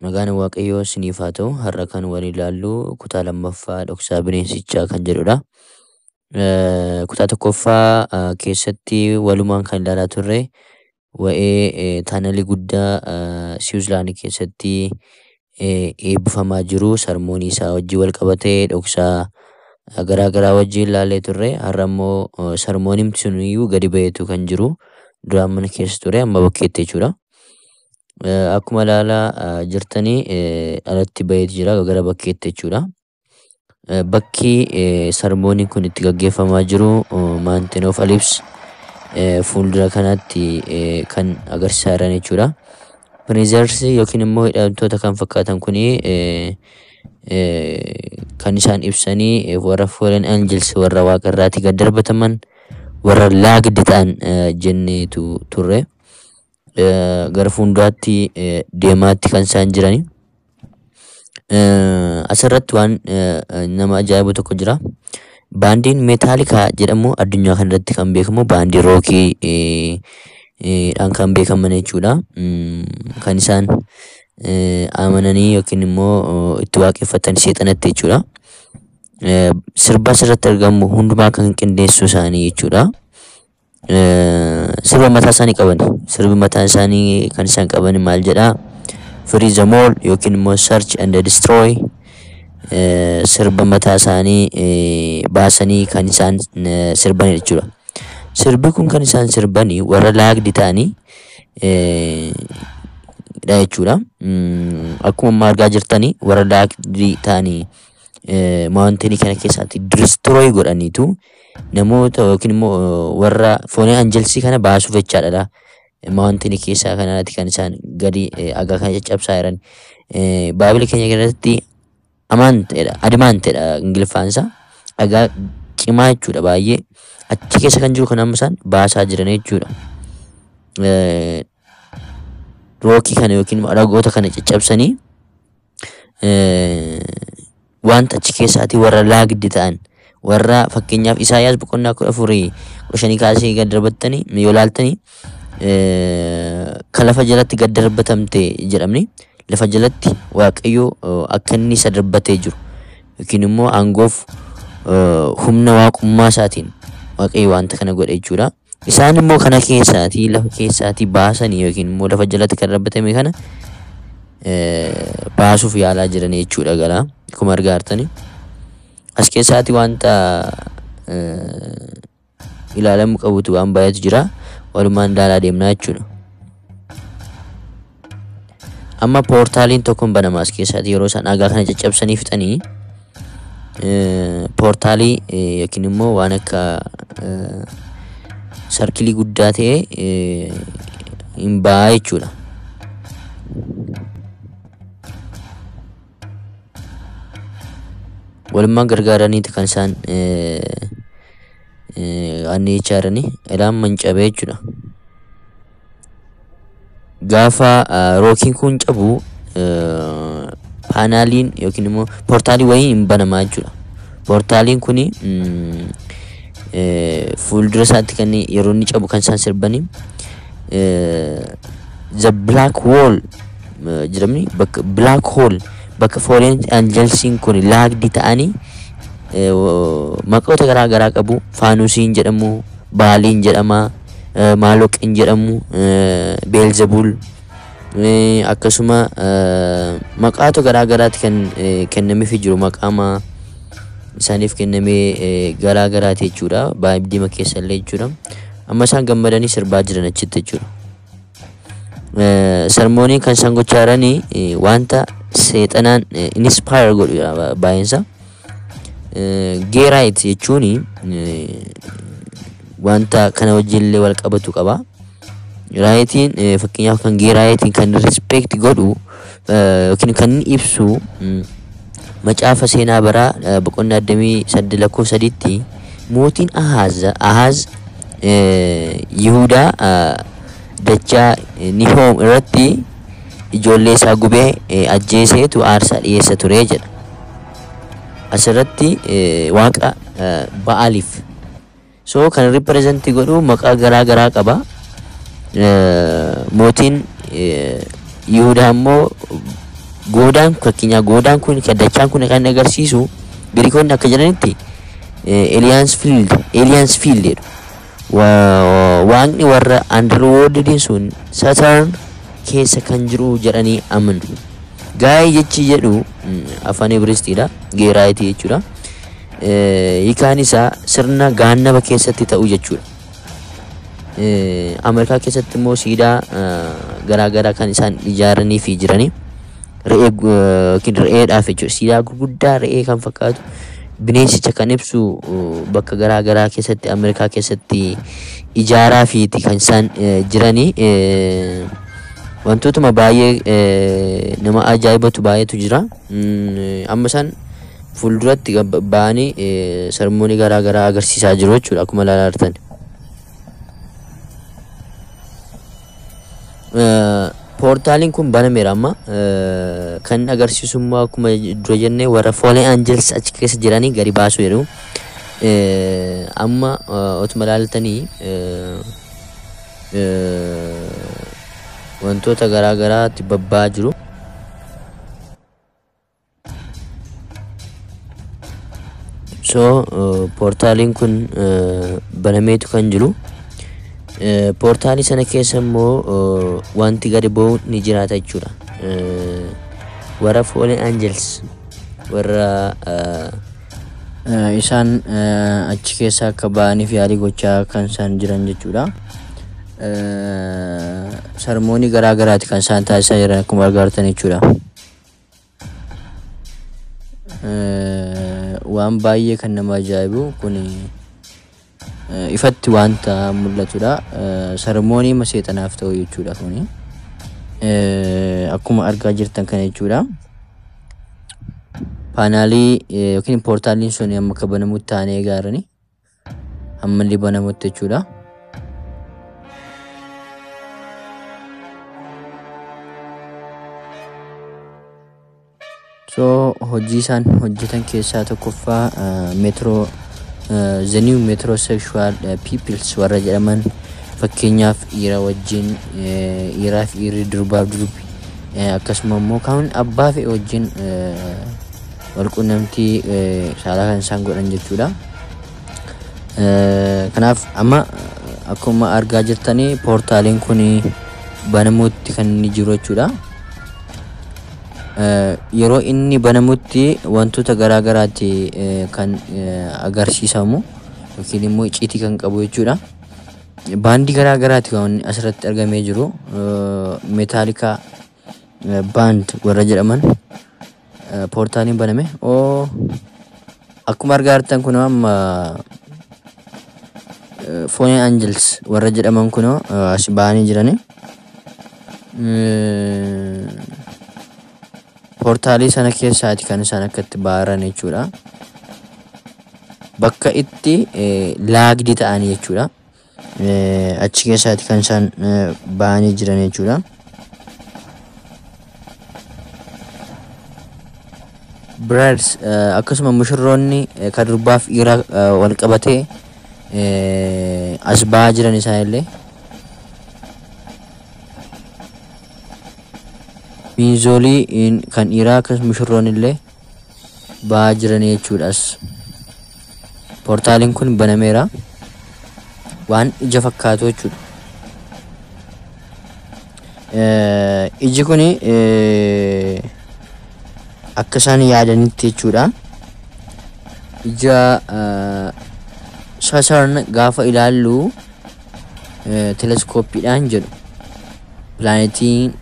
Nagaan Waaqayyoo isiniif haa ta'u. Har'a kan waliin ilaallu kutaa lammaffaa dhoksaa bineensichaa kan jedhudha. Kutaa tokkoffaa keessatti walumaan kan ilaalaa turre waa'ee tunnelii guddaa Siwiizerlaand keessatti eebbifamaa jiru sarmoonii isaa wajjin wal qabatee dhoksaa garaa garaa wajjin ilaallee turre. Har'a immoo sarmooniin sun iyyuu gadi ba'eetu kan jiru. Duraan mana keessa ture, amma bakkeetti jechuudha. Akkuma ilaalaa jirtanii alatti ba'eetu jira gara bakkeetti jechuudha. Bakki sarmooniin kun itti gaggeeffamaa jiru Mountain of Olives fuuldura kanatti kan agarsiisaa jiran jechuudha. Prisoners yookiin immoo hidhamtoota kan fakkaatan kuni kan isaan ibsanii warra fallen angels, warra waaqarraatii gad darbataman, warra locked ta'an jenneetu turre. Gara fuulduraatti deemaatti kan isaan jirani. Asirratti waan nama ajaa'ibu tokko jira. Baandiin Metallica jedhamu addunyaa kanarratti kan beekamu baandii rockii dhaan kan beekaman jechuudha. Kan isaan amananii yookiin immoo itti waaqeffatan seexanatti jechuudha. Sirba asirratti argamu hundumaa kan qindeessu isaanii jechuudha. Sirba mataa isaanii qaban. Sirbi mataa isaanii kan isaan qaban maal jedhaa? "Free them all" yookiin immoo "Search and Destroy" sirba mataa isaanii baasanii kan isaan sirban jechuudha. Sirbi kun kan isaan sirbanii warra locked ta'anii dha jechuudha. Akkuma amma argaa jirtanii warra locked ta'anii mountainii kana keessaatti destroy godhaniitu namoota yookiin immoo warra fallen angelsii kana baasuuf jechaadha. Mountainii keessaa kanatti kan isaan gadi dhagaa kana caccabsaa jiran. Baabila keenya keessatti adamantedha. Adamantedha Ingiliffaan isaa. Dhagaa cimaa jechuudha baay'ee. Achi keessa kan jiru kan amma isaan baasaa jiran jechuudha. Rockii kana yookiin dhagoota kana caccabsanii wanta achi keessaatii warra locked ta'an, warra fakkeenyaaf Isaayyaas boqonnaa 14 15 kaasee gad darbattanii yoo ilaaltanii, kan lafa jalatti gad darbatamte jedhamni, lafa jalatti Waaqayyo akka inni isa darbatee jiru yookiin immoo aangoof humna waaqummaa isaatiin Waaqayyo wanta kana godhe jechuudha. Isaan immoo kana keessaatii lafa keessaatii baasanii yookiin immoo lafa jalatti kan darbatame kana baasuuf yaalaa jiran jechuudha gara akkuma argaa jirtani. As keessaati wanta ilaalamuu qabutu waan baay'eetu jira. Walumaan ilaalaa deemnaa jechuudha. Amma portaliin tokko hin banama as keessaati. Yeroo isaan dhagaa kana caccabsanii fixanii portalii yookiin immoo waan akka circleii guddaa ta'e hin ba'a jechuudha. Walumaan gargaaraniiti kan isaan anni jechaa jiranii ilaan mancabee jechuudha. Gaafa rockiin kun cabu paneliin yookiin immoo portalii wayii hin banamaa jechuudha. Portaliin kuni fuuldura isaatti kan yeroo inni cabu kan isaan sirbanii "The Black Wall" jedhamni, bakka Black Hole, bakka fallen angelsiin kun locked ta'anii maqoota garaa garaa qabu. Faanusiin jedhamu, Baaliin jedhama, Maaloqiin jedhamu, Beelzebuul, akkasuma maqaata garaa garaatti kan kennameefii jiru, maqaama isaaniif kennamee garaa garaati jechuudha. Baay'ee keessa illee jechuudha. Amma isaan gammadanii sirbaa jiran achitti jechuudha. Sarmoonii kan isaan gochaa jiranii wanta seexanaan inspire godhu baay'eensa. Get right jechuun wanta kana wajjin illee wal qabatu qaba. Rightiin fakkeenyaaf kan get rightiin kan respect godhu yookiin kan inni ibsu macaafa seenaa baraa boqonnaa 28 lakkoofsa 3tti mootiin Ahaaz Yihudaa dachaa Nihoom irratti ijoollee isaa gubee ajjeeseetu aarsaa dhiyeessa ture jedha. Asirratti waaqa Ba'aaliif. So kan represent godhu maqaa garaa garaa qaba. Mootiin Yihudaa immoo Goodaan fakkeenyaa goodaan kun dachaan kun kan agarsiisu Giriikonni akka jedhanitti Eliyaans Fiild Eliyaans Fiild jedhu. Waaqni warra Underworldiin sun Saturn keessa kan jiru jedhanii amanu. Gaa'ee jechi jedhu afaan Ibristiidha. Geeraayitii jechuudha. Hiikaan isaa sirna gaannaba keessatti ta'u jechuudha. Ameerikaa keessatti immoo siidaa garaagaraa kan isaan ijaaranii fi jiranii re'ee yookiin re'eedhaaf jechuudha. Siidaa gurguddaa re'ee kan fakkaatu bineensicha kan ibsu bakka garaagaraa keessatti Ameerikaa keessatti ijaaraa fi kan isaan jiranii wantootuma baay'ee nama ajaa'ibatu baay'eetu jira. Amma isaan fuulduratti ba'anii sarmoonii garaagaraa agarsiisaa jiru jechuudha akkuma ilaalaa jirtan. Poortaaliin kun banameera amma kan agarsiisu immoo akkuma dura jennee warra Fallen Angels achi keessa jiranii gadi baasuu jedhu. Amma otuma ilaaltanii wantoota garaagaraatti babba'aa jiru. So poortaaliin kun banameetu kan jiru. Poortaalii sana keessa immoo wanti gadi ba'u ni jiraata jechuudha. Warra Fallen Angels warra isaan achi keessa akka ba'aniif yaalii gochaa kan isaan jiran jechuudha. Sarmoonii garaa garaati kan isaan taasisaa jiran akkuma argaa jirtan jechuudha. Waan baay'ee kan nama ajaa'ibu kun ifatti wanta mul'atudha. Sarmoonii seexanaaf ta'u jechuudha kuni. Akkuma argaa jirtan kana jechuudha. Paanaalii yookiin poortaaliin sun amma akka banamutti taanee eegaarani. Hamma inni banamutti jechuudha. So hojii isaan hojjetan keessaa tokkoffaa meetiroo the new metrosexual peoples warra jedhaman fakkeenyaaf dhiira wajjin dhiiraa fi dhiirri durbaaf durbi akkasuma immoo kan abbaa fe'e wajjin walqunnamtii saalaa kan isaan godhan jechuudha. Kanaaf amma akkuma argaa jirtanii poortaaliin kun banamuutti kan inni jiru jechuudha. Yeroo inni banamutti wantoota garaa garaatti kan agarsiisamu yookiin immoo icciitii kan qabu jechuudha. Baandii garaa garaati kan asirratti argamee jiru. Meetaalikaa baand warra jedhaman poortaaliin baname. Oo akkuma argaa jirtan kun amma Fallen Angels warra jedhaman kun as ba'anii jirani. Poortaalii sana keessaati kan isaan akkatti ba'an jechuudha. Bakka itti laagdi ta'anii jechuudha. Achi keessaati kan isaan ba'anii jiran jechuudha. Brides akkasuma mushurroonni kan durbaaf dhiira wal qabatee as ba'aa jiran isaanillee. Miinzolii kan dhiiraa akkasuma mushurroonni illee ba'aa jiran jechuudhas. Poortaaliin kun banameera. Waan ija fakkaatu jechuudha. Iji kun akka isaan yaadanitti jechuudha. Ija Saturn gaafa ilaallu teleeskooppiidhaan jedhu. Pilaanetiin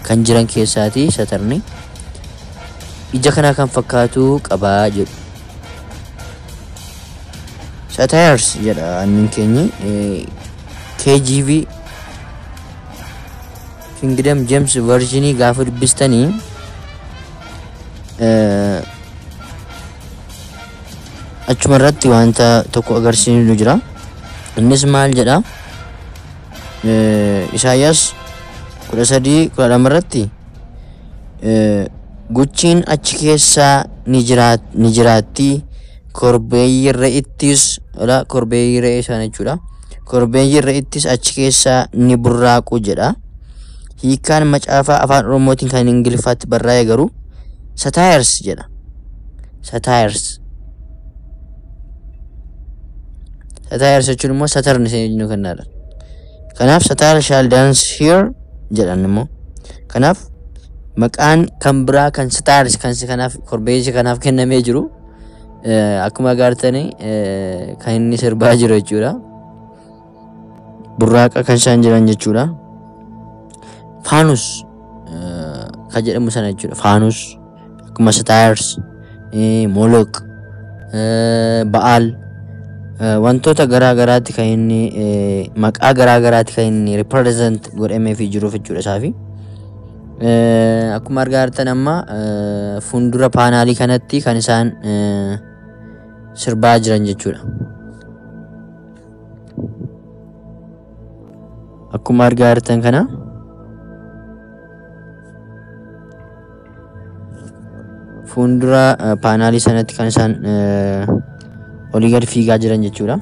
kan jiran keessaati Saturni. Ija kana kan fakkaatu qabaa jedhu. Satires jedha annin keenyi KGV Kingdom James Versionii gaafa dubbistanii achuma irratti wanta tokko agarsiisnu jira. Innis maal jedha? Isaayyaas 13:12 irratti guchiin achi keessaa ni jiraatti korbeeyyi re'ittis korbeeyyi re'ee isaan jechuudha. Korbeeyyi re'ittis achi keessaa ni burraaqu jedha. Hiikkaan macaafaa afaan Oromootiin kan Ingiliffaatti barraa'e garuu Satyrs jedha. Satyrs. Satyrs jechuun immoo Saturn isa jennu kanadha. Kanaaf Satyr shall dance here jedhan immoo. Kanaaf maqaan kan biraa kan Satyrs kan kanaaf korbeessi kanaaf kennamee jiru akkuma agartanii kan inni sirbaa jiru jechuudha. Burraaqa kan isaan jiran jechuudha. Faanus kan jedhamu sana jechuudha. Faanus akkuma Satyrs, Moloch, Ba'aal wantoota garaa garaatti kan inni maqaa garaa garaatti kan inni represent godhameefii jiruuf jechuudha isaafi. Akkuma argaa jirtan amma fuuldura paanaalii kanatti kan isaan sirbaa jiran jechuudha. Akkuma argaa jirtan kana fuuldura paanaalii sanatti kan isaan olii gad fiigaa jiran jechuudha.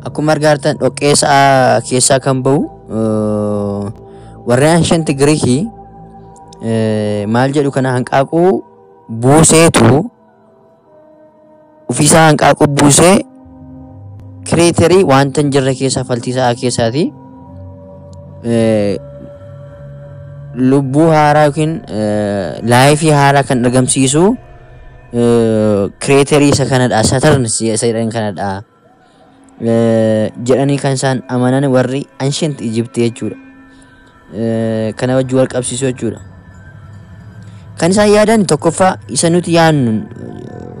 Akkuma argaa jirtan dhoqqee sa'aa keessaa kan bahu warri ancient Giriikii maal jedhu kana hanqaaquu buuseetu ofiisaa hanqaaquu buusee kireeterii wanta hin jirre keessaa faltii sa'aa keessaati lubbuu haaraa yookiin laayifii haaraa kan argamsiisu kireeterii isa kanadha, Saturn isa jedhan kanadha jedhanii kan isaan amanan warri ancient Egypt jechuudha. Kana wajjin wal qabsiisu jechuudha. Kan isaan yaadan tokkoffaa isa nuti yaadnu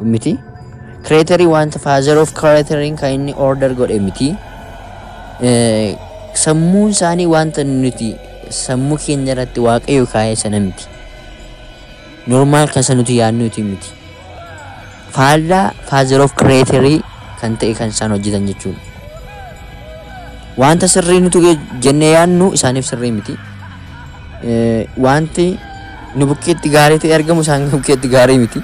miti. Kireeterii wanta father of kireeteriin kan inni order godhe miti. Sammuun isaanii wanta nuti sammuu keenya irratti waaqayyo kaa'e sana miti. Normaal kan isa nuti yaadnuti miti. Faallaa father of kireeterii kan ta'e kan isaan hojjetan jechuudha. Wanta sirrii nuti jennee yaadnu isaaniif sirrii miti. Wanti nu bukkeetti gaarii ta'e argamu isaan bukkeetti gaarii miti.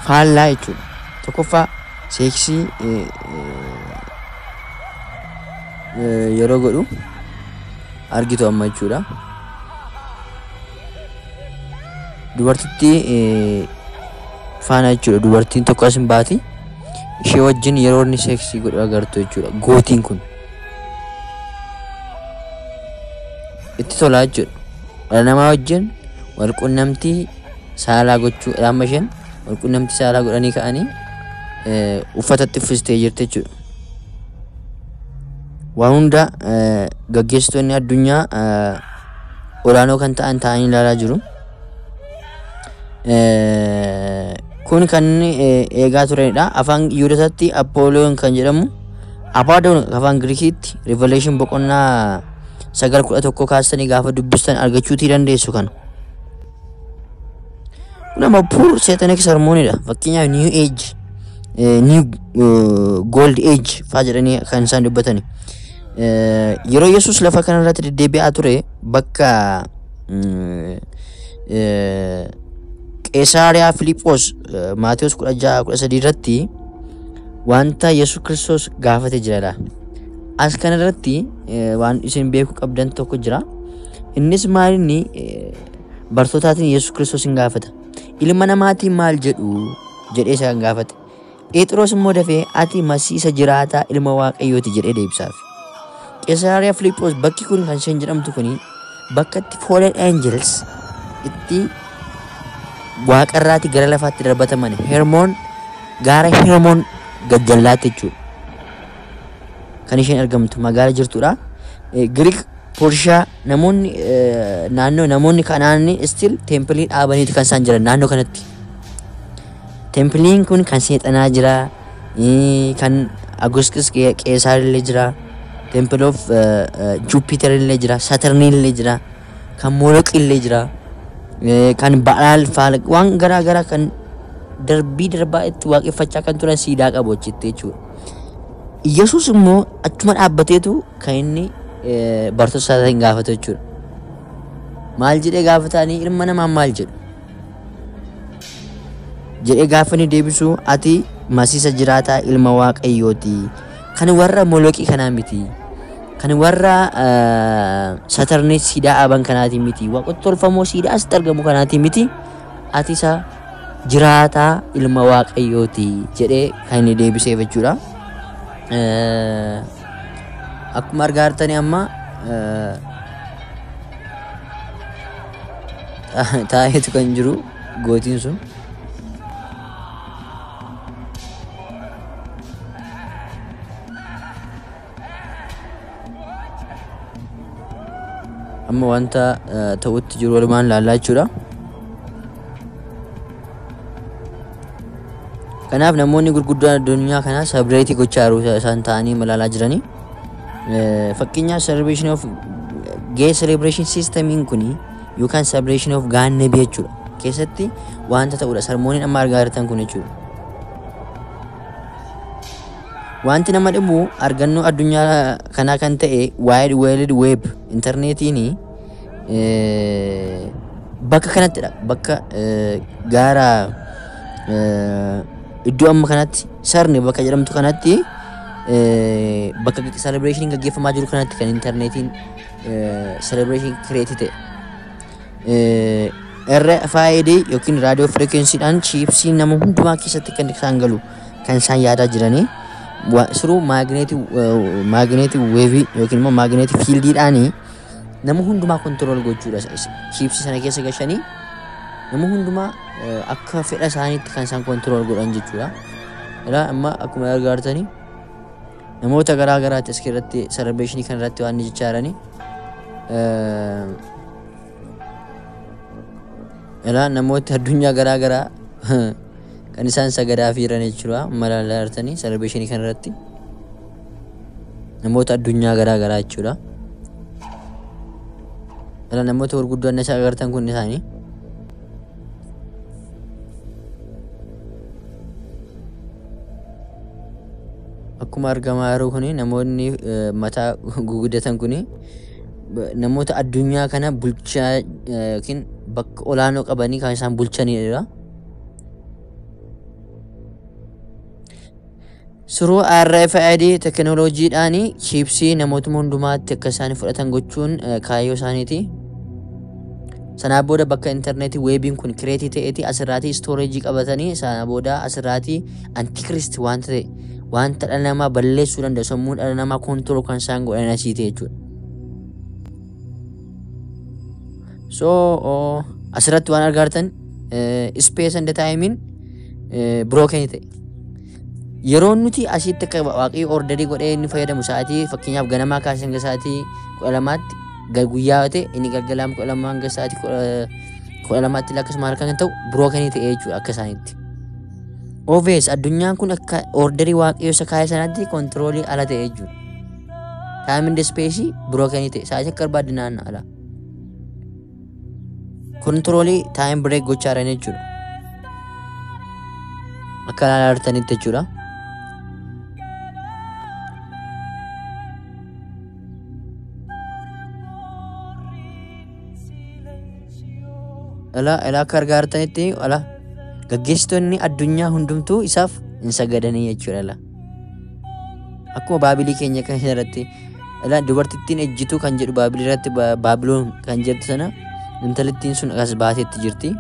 Faallaa jechuudha. Tokkoffaa seeksii yeroo godhu argitu amma jechuudha. Dubartittii faana jechuudha. Dubartiin tokko as hin baati. Ishee wajjin yeroo inni seeksii godhu agartu jechuudha. Gootiin kun itti tola jechuudha. Dhala namaa wajjin wal qunnamtii saalaa gochuu amma isheen wal qunnamtii saalaa godhanii ka'anii uffatatti uffistee jirti jechuudha. Waan hunda gaggeessitoonni addunyaa olaanoo kan ta'an ta'anii ilaalaa jiru. Kun kan inni eegaa turanidha. Afaan Yihuudootaatti Appooloon kan jedhamu Apaadoon afaan Giriikiitti Revelation boqonnaa 9:11 kaastanii gaafa dubbistan argachuutii dandeessu kana. Kun amma pure satanic sermonidha. Fakkeenyaaf New Age, New Gold Age faa jedhanii kan isaan dubbatani. Yeroo Yesuus lafa kanarratti deddeebi'aa ture bakka Qeesaariyaa Filiiphoos Maatewos 16:13 irratti wanta Yesuus Kiristoos gaafate jira. As kanarratti waan isin beekuu qabdan tokko jira. Innis maal inni bartootaatiin Yesuus Kiristoos hin gaafata. Ilma namaatiin maal jedhu jedhee isa gaafate. Phexros immoo dafee ati masiisa jiraataa ilma Waaqayyooti jedhee deebisaaf. Qeesaariyaa Filiiphoos bakki kun kan isheen jedhamtu kuni bakka itti fallen angels itti waaqarraati gara lafaatti darbataman Hermoon gaara Hermoon gajjallaatti jechuudha. Kan isheen argamtu magaala jirtudha. Giriik Poorshaa namoonni naannoo namoonni kanaanni still teempilii dhaabaniitu kan isaan jiran naannoo kanatti. Teempiliin kun kan seexanaa jira, kan Agustus Qeesaar illee jira, Temple of Jupiter illee jira, Saturn illee jira, kan Moloch illee jira, kan Ba'aal faala waan garaa garaa kan darbii darbaa itti waaqeffachaa kan turan siidaa qabu achitti jechuudha. Yesuus immoo achuma dhaabbateetu kan inni bartoota isaatiin gaafatu jechuudha. Maal jedhee gaafatanii ilma namaa maal jedhu? Jedhee gaafa inni deebisu ati masiisa jiraataa ilma Waaqayyooti. Kan warra Moloqii kanaa miti. Kan warra Saturn siidaa dhaaban kanaatiin miti. Waaqota tolfamoo siidaa asitti argamu kanaatiin miti. Ati isa jiraataa ilma Waaqayyooti jedhee kan inni deebiseef jechuudha. Akkuma argaa jirtanii amma taa'eetu kan jiru gootiin sun. Amma wanta ta'utti jiru walumaan ilaallaa jechuudha. Kanaaf namoonni gurguddoon addunyaa kanaa celebrate gochaa jiru isaan ta'anii ilaalaa jiranii. Fakkeenyaaf celebration of gay celebration systemiin kuni yookaan celebration of gaannabii jechuudha. Keessatti wanta ta'udha. Sarmooniin amma argaa jirtan kun jechuudha. Wanti nama dhibu argannoo addunyaa kanaa kan ta'e Wide World Web intarneetiin bakka kanattidha. Bakka gaara iddoo amma kanatti sarni bakka jedhamtu kanatti bakka celebration gaggeeffamaa jiru kanatti kan intarneetiin celebration create ta'e. RFID yookiin raadiyoo frequency'dhaan chiipsii nama hundumaa keessatti kan isaan galu kan isaan yaadaa jiranii. Siruu maagneetii weevii yookiin immoo maagneetii fiildiidhaanii nama hundumaa kontirool gochuudha. Chiipsii sana keessa gashanii nama hundumaa akka fedha isaaniitti kan isaan kontirool godhan jechuudha. Ilaa amma akkuma argaa jirtanii namoota garaa garaatti as irratti celebration kana irratti waan jechaa jiranii. Ilaa namoota addunyaa garaa garaa kan isaan sagadaa fi jiran jechuudha. Amma ilaalaa jirtanii celebration kana irratti namoota addunyaa garaa garaa jechuudha. Ilaa namoota gurguddoo anna agartan kun isaanii. Akkuma argamaa jiru kuni namoonni mataa guguddatan kuni namoota addunyaa kana bulchaa yookiin bakka olaanoo qabanii kan isaan bulchanidha. Suruu RFID teknooloojiidhaan chiipsii namootuma hundumaatti akka isaan fudhatan gochuun kaayyoo isaaniiti. Sanaa booda bakka intarneetii weebiin kun kireetii ta'eeti asirraatii istooreejii qabatanii sana booda asirraatii antikirist wanta ta'e wanta dhala namaa balleessuu danda'u sammuu dhala namaa koontirool kan isaan godhan asii ta'e jechuudha. So asirratti waan argaa jirtan space and timein broken ta'e. Yeroo nuti asitti akka Waaqayyo orderii godhee inni fayyadamu sa'aatii fakkeenyaaf ganamaa kaasee hanga sa'aatii 12tti guyyaa ta'e inni galgalaa 12 hanga sa'aatii 12tti akkasuma halkan kan ta'u broken ta'e jechuudha akka isaaniitti. Obvious addunyaan kun akka orderii Waaqayyo isa kaa'e sanaatti kontiroolii ala ta'e jechuudha. Time and space broken ta'e sa'aatii akka barbaadde naanna'a ala. Kontiroolii time break gochaa jiran jechuudha. Akka ilaalaa jirtanitti jechuudha. Ilaa ilaa akka argaa jirtanitti ala gaggeessitoonni addunyaa hundumtuu isaaf hin sagadanii jechuudha. Ilaa akkuma baabilii keenya kan irratti ilaa dubartittiin ejjituu kan jedhu baabilii irratti baabiloon kan jettu sana intalittiin sun as baateetti jirti.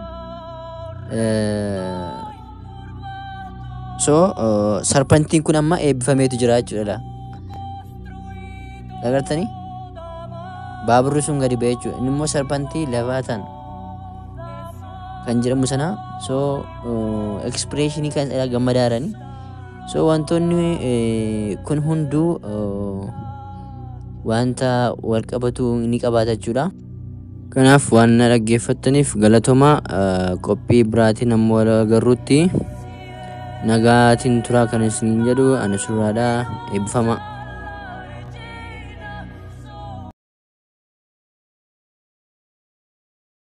So sarpantiin kun amma eebbifameetu jira jechuudha. Agartanii baaburri sun gadi ba'e jechuudha. Inni immoo sarpantii lafaataan kan jedhamu sana so expressionii kan gammadaa jiranii. So wantoonni kun hunduu wanta wal qabatu ni qabaata jechuudha. Kanaaf waan na dhaggeeffattaniif galatoomaa. Qophii biraatiin amma wal agarruutti nagaatiin turaa kan isiniin jedhu ani suraadhaa eebbifamaa.